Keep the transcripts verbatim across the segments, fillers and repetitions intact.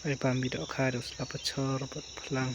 Ai pam bi dohkha da u sla pachor bad phlang.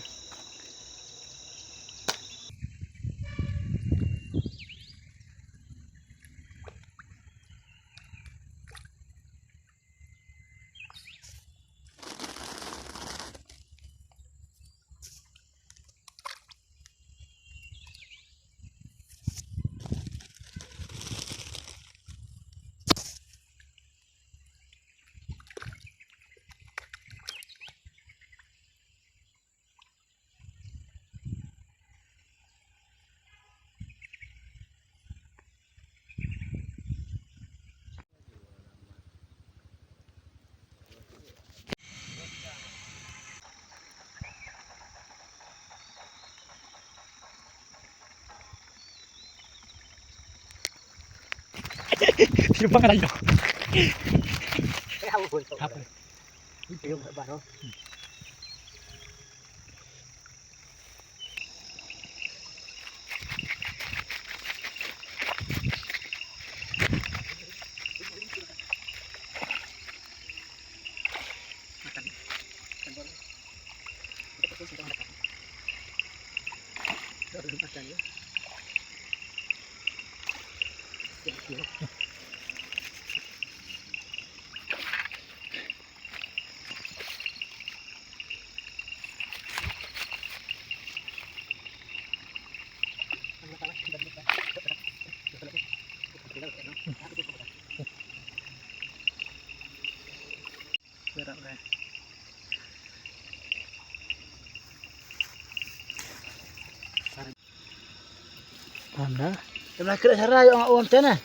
Sino ba ka tayo? Kaya ako, Bulto. Hapon. Yung ba, no? Paham dah? Kita nak kena cara yang awam sana.